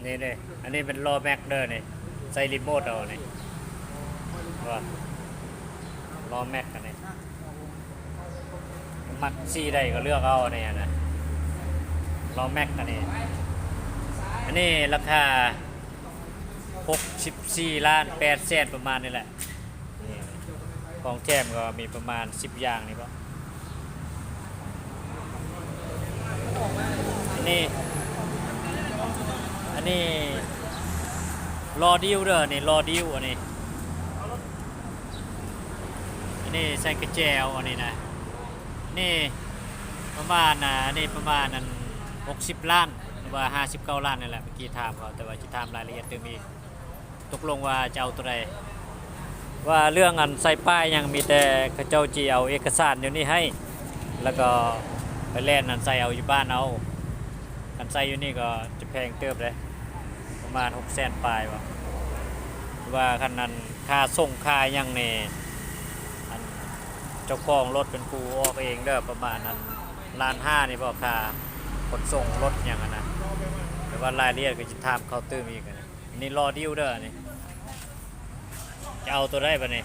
ນີ້ເດ້ ອັນນີ້ເປັນລໍ້ແມັກເດີນີ້ ໃສ່ຣີໂມດເອົານີ້ ວ່າລໍ້ແມັກອັນນີ້ ມັກສີໃດກໍເລືອກເອົານີ້ນະ ລໍ້ແມັກອັນນີ້ ອັນນີ້ລາຄາຫົກສິບສີ່ລ້ານແປດແສນ ປະມານນີ້ແຫຼະ. ນີ້ ຂອງແຖມກໍມີປະມານສິບຢ່າງນີ້ບໍ ອັນນີ້ ອັນນີ້ລໍ້ດິວເດີ ນີ້ລໍ້ດິວ ອັນນີ້ ອັນນີ້ໃສ່ກະແຈວ ອັນນີ້ນະ ນີ້ປະມານ ອ່າ ອັນນີ້ປະມານອັນຫົກສິບລ້ານ ຫຼືວ່າຫ້າສິບເກົ້າລ້ານນີ້ແຫຼະ ເມື່ອກີ້ຖາມເຂົາ ແຕ່ວ່າຊິຖາມລາຍລະອຽດຕື່ມອີກ. ຕົກລົງວ່າຈະເອົາໂຕໃດ ວ່າເລື່ອງອັນໃສ່ປ້າຍຫຍັງ ມີແຕ່ເຂົາເຈົ້າຊິເອົາເອກະສານຢູ່ນີ້ໃຫ້ ແລ້ວກໍໄປແລ່ນອັນໃສ່ເອົາຢູ່ບ້ານເອົາ ຄັນໃສ່ຢູ່ນີ້ກໍຈະແພງເຕີບເດ້ ປະມານຫົກແສນປາຍບໍ ຫຼືວ່າຄັນອັນຄ່າສົ່ງຄ່າຫຍັງນີ້ ອັນເຈົ້າຂອງລົດເປັນຜູ້ອອກເອງເດີ ປະມານອັນລ້ານຫ້ານີ້ບໍ ຄ່າຂົນສົ່ງລົດຫຍັງຫັ້ນນະ ແຕ່ວ່າລາຍລະອຽດກໍຊິຖາມເຂົາຕື່ມອີກ. ອັນນີ້ລໍ້ດິວເດີນີ້ ຈະເອົາໂຕໃດບາດນີ້